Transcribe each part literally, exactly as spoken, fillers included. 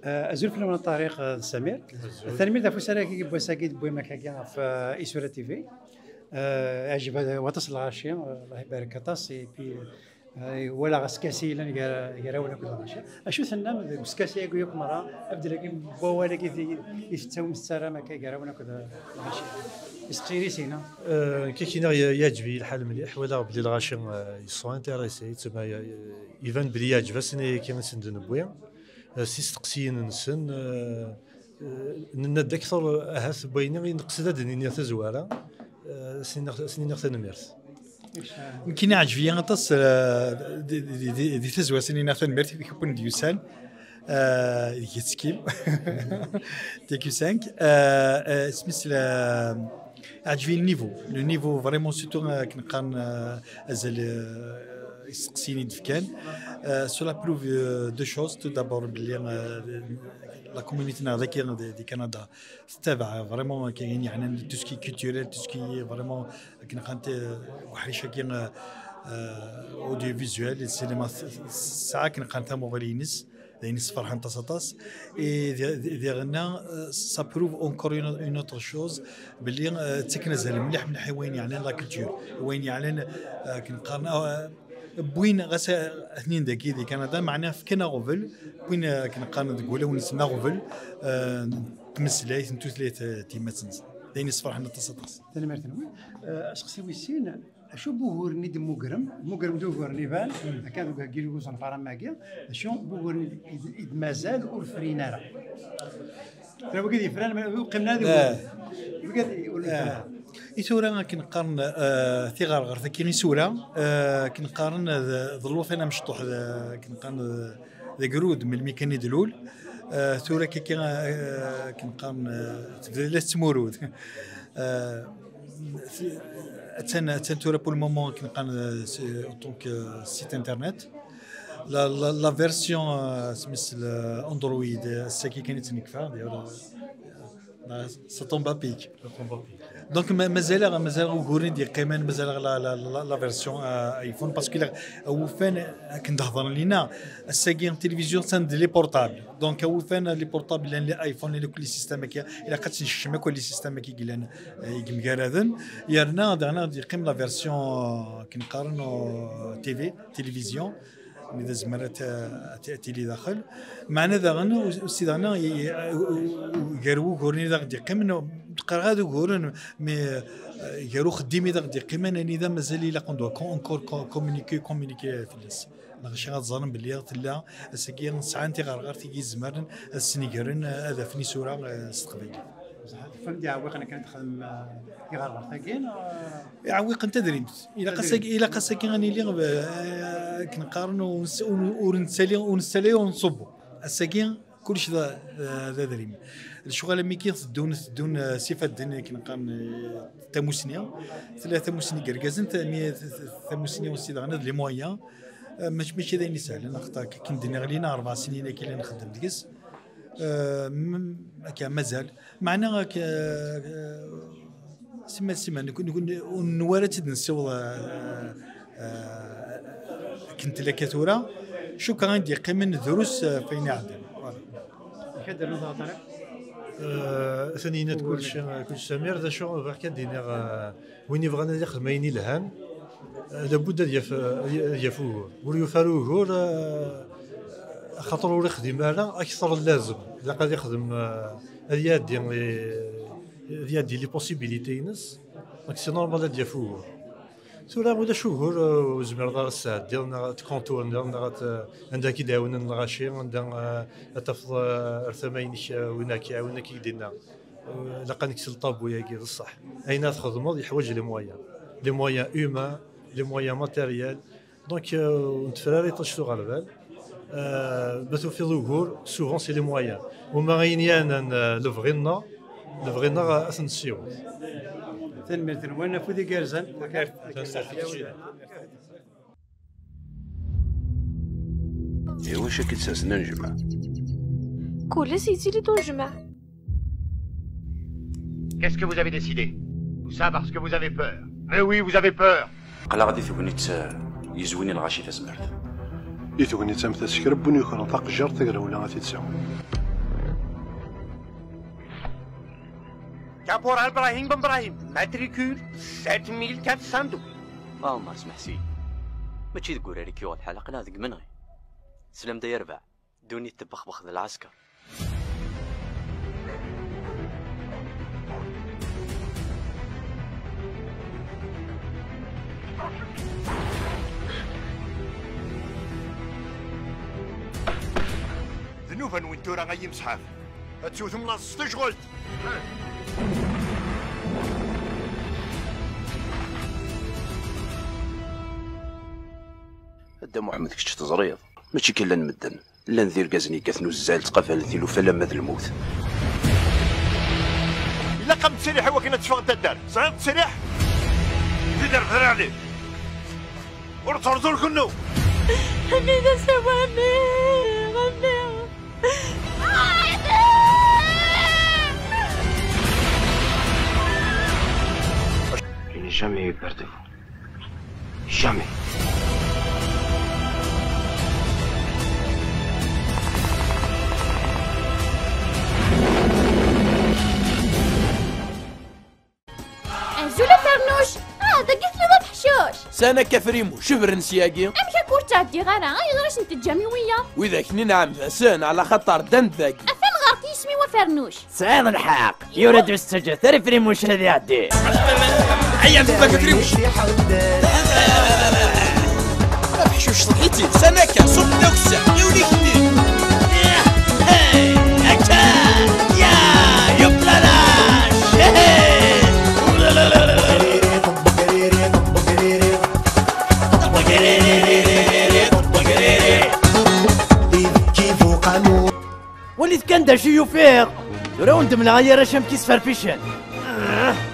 Eh, azul fell-awen a Ṭariq, eh, d Samir. Azul. Tanemmirt ɣef usarag-agi n wass-agi d-tewwim akkagi ɣef, eh, Isura T V. Eh, iɛjeb waṭas lɣaci, eh, Allah ibarek aṭas, et puis, eh, walaɣ askasi yellan gar, gar-awen akked lɣaci. Acu tennam deg uskasi-agi akk merra, abdel-agi n wawal-agi i, i tettawim tettarram akka gar-awen akked lɣaci? Isteqsiyen i sina. Eh, nekk ad k-iniɣ ye-, yeɛjeb-iyi lḥal mliḥ, walaɣ belli lɣaci, eh, ils sont intéressés, tsemma, eh, iban belli yeɛjeb-asen ayen akken i sen-d-newwi. Eh, s isteqsiyen-nsen, eh, eh, nenna-d akteṛ, ahat n wayen i neqsed ad d-nini tazwara, eh, s-iniɣ, s-iniɣ tanemmirt. Nekkini ɛǧeb-iyi aṭas, eh, di, di, di, di tazwara s-iniɣ tanemmirt i win d-yusan, eh, deg Yettkim. T Q cinq, eh, eh, isem-is la, Ɛǧeb-iyi le niveau. Le niveau, vraiment, surtout, euh, akken qqaren, euh, azal, euh, isteqsiyen i d-fkan. Euh, cela prouve, euh, deux choses. Tout d'abord, belli, euh, la communauté neɣ dagi di, di Canada tettabaɛ vraiment ayen yeɛnan tout ce qui est culturel, tout ce qui est vraiment akken qqaren, euh, uḥric-agi, euh, euh, audiovisuel, le cinéma, tesɛa akken qqaren tamuɣli-ines. D ayen yessefraḥen aṭas aṭas. Et di-, di-, diɣenna, euh, ça prouve encore une, une autre chose, belli, euh, ttaken azal mliḥ mliḥ i wayen yeɛnan la culture, i wayen yeɛnan, euh, akken qqaren, euh, wwin ɣas, euh, atnin dagi di Canada, meɛna fkan aɣbel, wwin, euh, akken qqaren deg wulawen-nsen aɣbel, euh, n tmeslayt, n tutlayt, euh, timat-nsen. D ayen yessefraḥen aṭas aṭas. Tanemmirt-nwen. Euh, aseqsi wis sin, acu n wuguren i d-temmugrem? Temmugrem-d uguren iban, akka deg usenfar am wagi, acu n wuguren i d-, i d-mazal ur frin ara? Kra wigi d-yefran, ma ur qqimen ara d uguren. Wigi d-, ur frin ara. I tura akken qqaren, eh, tiɣerɣert-agi isura, eh, akken qqaren d, d llufan amecṭuḥ, d, akken qqaren d, d agrud melmi kan i d-lul. Eh, tura akka, eh, akken qqaren, eh, tebda la tettmurud. Eh, attan, attan tura pour le moment akken qqaren, eh, en tant que site internet. La, la, la version, eh, isem-is, eh, Android, eh, ass-agi kan i tt-nekfa, d'ailleurs, eh, ça tombe à pic. Ça tombe à pic. Donc, ma-, mazal-aɣ, mazal-aɣ uguren i d-yeqqimen, mazal-aɣ la, la, la, la version, euh, iPhone, parce que la, awufan, akken d-hedren lina, ass-agi, télévision, c'est des portables. Donc, awufan, les portables, les iPhone, les, les systèmes, ilaq ad tt-nekcem akk les systèmes i yellan, euh, i yemgaraden. Yerna, daɣen ad yeqqim la version, euh, akken qqaren, euh, T V, télévision. Mi d azmer ad t-, ad t-, ad tili daxel. Meɛna daɣen, u-, u-, si daɣen, i-, i-, u-, u-, gar wuguren i d aɣ-d-yeqqimen, qqareɣ ad uguren, mais, eh, gar uxeddim i d aɣ-d-yeqqimen, anida mazal ilaq on doit co-, encore co-, communiquer, communiquer fell-as. Lɣaci ad ẓren belli tella, ass-agi sɛan tiɣerɣert i yezemren ad snegren, ad afen isura, eh, s teqbaylit. Bṣeḥ, tufam-d iɛewwiqen akken ad texdem, eh, tiɣerɣert-agi, neɣ? Iɛewwiqen tadrimt. Ilaq ass-agi, ilaq ass-agi ad nili, eh, akken qqaren, ur nes-, ur, ur nettali, ur nessalay, ur nṣubbu. Ass-agi, kullec d, d, d adrim. Lecɣal am wigi teddun, teddun, eh, s ifadden, akken qqaren, eh, tamusni. Tella tamusni n yergazen, ta-, mi, t-, t-, tamusni aussi daɣen d les moyens. Eh, mačči, mačči d ayen isehlen, axaṭer akken d-nniɣ lina rebɛa snin akka i la nxeddem deg-s. Eh, m-, akka mazal. Meɛna, ak-, eh, simmal, simmal, nekk, nekk, ur nwala ad tt-id-nessiweḍ, eh, eh, akken tella akka tura. Cukkeɣ ayen d-yeqqimen drus, eh, ɣef wayen iɛeddan. Voilà. Amek ad d-ternuḍ a Ṭariq? Eh, atan yenna-d kullec, kullec Samir, d acu bɣiɣ kan ad d-iniɣ, eh, win yebɣan ad yexdem ayen ilhan, eh, labud ad yaf, ad yaf ugur. Ur yufi ara ugur, eh, axaṭer ur ixdim ara akteṛ n lazem. Ilaq ad ixdem, eh, ad iɛeddi, eh, ad iɛeddi les possibilités-ines. Donc c'est normal ad yaf ugur. Tura ulac ugur, eh, ur zmireḍ ara ad tesɛeddiḍ, neɣ ad tkonturniḍ, neɣ ad t-, anda i k-id-ɛiwnen lɣaci, anda, eh, ad tafeḍ, eh, ar tama-inek, eh, win ara k-iɛiwnen, ad k-id-inna. Eh, ilaq ad nekkes le tabou-agi, d ṣṣeḥ. Ayen ara txedmeḍ yeḥwaǧ les moyens. Les moyens humains, les moyens matériels. Donc, eh, ur netteffer ara iṭij s uɣerbal. Eh, ma tufiḍ ugur, souvent c'est les moyens. Uma ayen yeɛnan, eh, lebɣi-nneɣ, lebɣi-nneɣ ad t-nessiweḍ. Tanemmirt-nwen, afud igerrzen. Tanemmirt. Iwacu akka i d-sersen anejmaɛ? Kul ass yettili-d unejmaɛ. Qu'est-ce que vous avez décidé ? Tout ça parce que vous avez peur. Mais oui, vous avez peur. Aql-aɣ di tegnit, eh, yezwin i lɣaci tazmert. Di tegnit am ta s kra n win yukren taqejjirt tagrawla a t-id-sɛun. Caporal Brahim Ben Brahim, matricule sept mille quatre cent douze. Ah, Ɛmer, smeḥ-iyi. Mačči deg urar i k-yuɣ lḥal, aql-aɣ deg imenɣi. Teslam-d ay arbaɛ. Ddunit tebbexbex d lɛesker. D nnuba-nwen tura, ay imesḥaf. Ad tewtem laẓ s tecɣelt. A Dda Muḥemmed, kečč teẓriḍ, mačči kan llan medden, llan d irgazen yekkaten uzzal, ttqabalen tilufa alamma d lmut. Ilaq-am ttesriḥ i wakken ad teffeɣ taddart. Tesɛiḍ ttesriḥ? Di der ɣer ɛli. Ur ttruẓul kennu. Ḥmidet a wami, a wami. Je n'ai jamais eu peur de vous. Jamais. Azul a Fernuc! Ah, dagi telliḍ a Feḥcuc! Sani akka Frimuc, bren syagi! Amek akka ur ttɛeddiɣ ara? Ayɣer i sen-teǧǧam i wiyaḍ? Widak-nni nɛemmed-asen, ɛla xaṭer ddan-d dagi. Atan ɣer-k yisem-iw a Fernuc! Tesɛiḍ lḥeqq! Yura-d ur s-ttaǧǧat ara i Frimuc ad iɛeddi! Aya d bak Frimuc! A Feḥcuc, ṣeḥḥit-id, sani akka, ṣubb-d akessar, yiwen igenni! Hey, akka! Ya, yuplalac! Hey! Walit kan d acu i ufiɣ! Tura wen-d-mleɣ ay arrac amek i sferficen.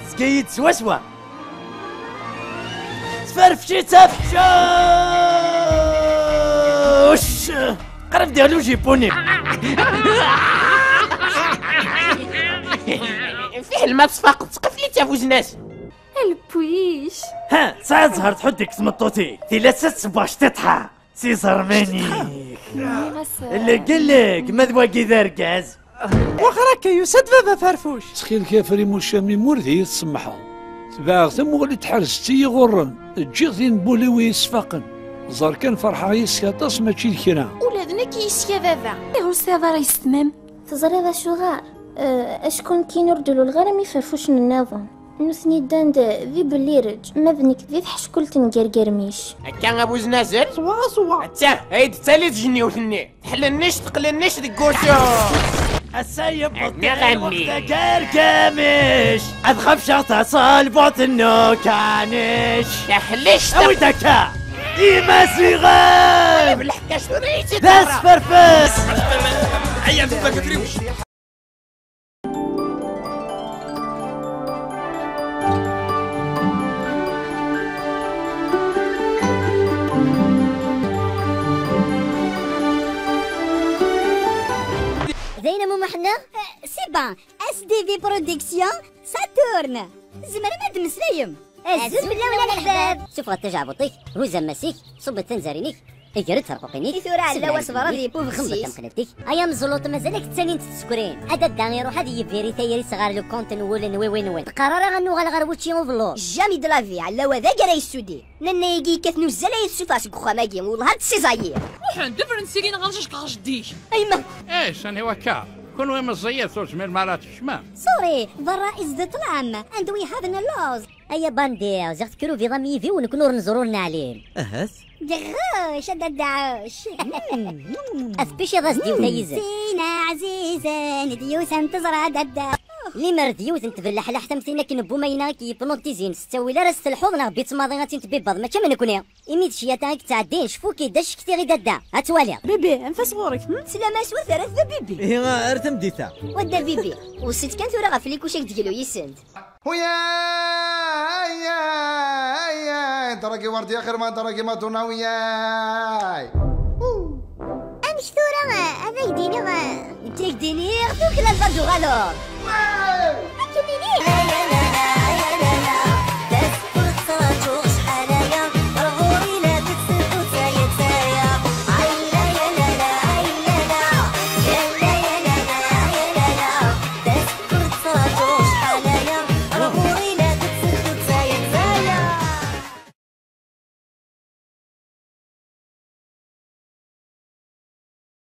Tezga-yi-d swaswa. Sferfec-itt a Feḥcuc! Qrib d-iɣli ujipuni. Fiḥel ma tesfaqeḍ, tqefl-itt a Buznas. Alpwic. Ha, tesɛiḍ zzher tḥudd-ik tmeṭṭut-ik. Tila-tt ad tsebbeɣ cṭiṭḥa. S iẓerman-ik. Nniɣ-as, eh, Legleg, ma d wagi d argaz. Wexer akka, yusa-d baba Ferfuc. Ttxil-k a Frimuc a Mimur, d iyi-tsemḥeḍ. Tebɛeɣ tamuɣli tḥerz-itt-iyi ɣur-m. Ǧǧiɣ tin n wul-iw i yi-sfaqen. Ẓer kan ferḥeɣ yis-k aṭas, mačči d kra. Ula d nekk yis-k a baba. Ih, ur tesɛiḍ ara yessetma-m? Teẓriḍ acuɣer? Eh, acku nekkini ur d-luleɣ ara mi ferfucen nniḍen. Nutni ddan-d d ibellireǧ, ma d nekk di tḥeckelt n Gergermic. Akka a Buznazel? Ṣewwa, ṣewwa. Atta, ay d-tali tejniwt-nni. Teḥlennec, teqlennec deg wusu. Ass-a yewweḍ lweqt agergamic. Ad xebceɣ taṣalbuṭ n ukanic. Taḥlict. Awi-d akka. Imasiɣen. Belḥkac tura i d asferfes. Aya d Bakr Frimuc. D ayen am umuḥ-nneɣ? C'est bon, S D V Production, Saturne. Tzemrem ad d-temmeslayem. Azul fell-awen a leḥbab. Sufɣet tajeɛbuṭ-ik, huzz ammas-ik, ṣubbet tanzarin-ik, ger-d tarquqin-ik. I tura ɛellaw asebṛad yewwi ubexsis. Xemmeḍ tamqlabt-ik. Ay ameẓluṭ, mazal-ak ttalint tsekrin. A dadda iruḥ ad yibiri tayri-s ɣer le compte n wul n wiwi-nwen. Teqqar ara ad nuɣal ɣer wučči ubelluḍ. Jamais de la vie, ɛellaw ad agar ay ssudi. Nanna-agi yekkat nuzzal ay tessufeɣ seg uxxam-agi, wellah ad tt-siẓayiɣ. Muḥend, bren sigi neɣ ɣer jajka ɣer jeddik. Ayma. Eh, sani wakka? Kunwi meẓẓiyit, ur tezmirem ara ad tkecmem. Sorry, berra is the tlam, and we have a laws. Ay abandi, ziɣ tekrubiḍ am yibi-w, nekkni ur nẓur ur neɛlim. Ahat. Dɣuc, a dadda ɛuc. Ad tpiciḍ-as-d yiwet a yizem. Sin ɛzizen, d yiwet am teẓra dadda. Limer d yiwet n tbellaḥlaḥt am tin akken n wumayna i k-yipnutizin, s ttawil ara s-telḥuḍ neɣ bitmaḍi ad tt-in-tbibbeḍ, mačči am nekni. Imi d ccyata i yettɛeddin, cfu-k-id, acektiɣ i dadda. Ad twaliḍ. Bibi, anef-as ɣur-k, hm? Teslam-as, ur terrat d Bibi. Ihi, ar tameddit-a. Wadda Bibi, weṣṣi-tt kan tura ɣef likuc i k-d-glu yis-sent. Huyay, ay, ay, daragi wardi axir ma daragi ma duna, huyay. Amek tura, ad ak-d-iniɣ? Nekk ad ak-d-iniɣ, tuklal ad d-uɣaleḍ. Ad k-iniɣ.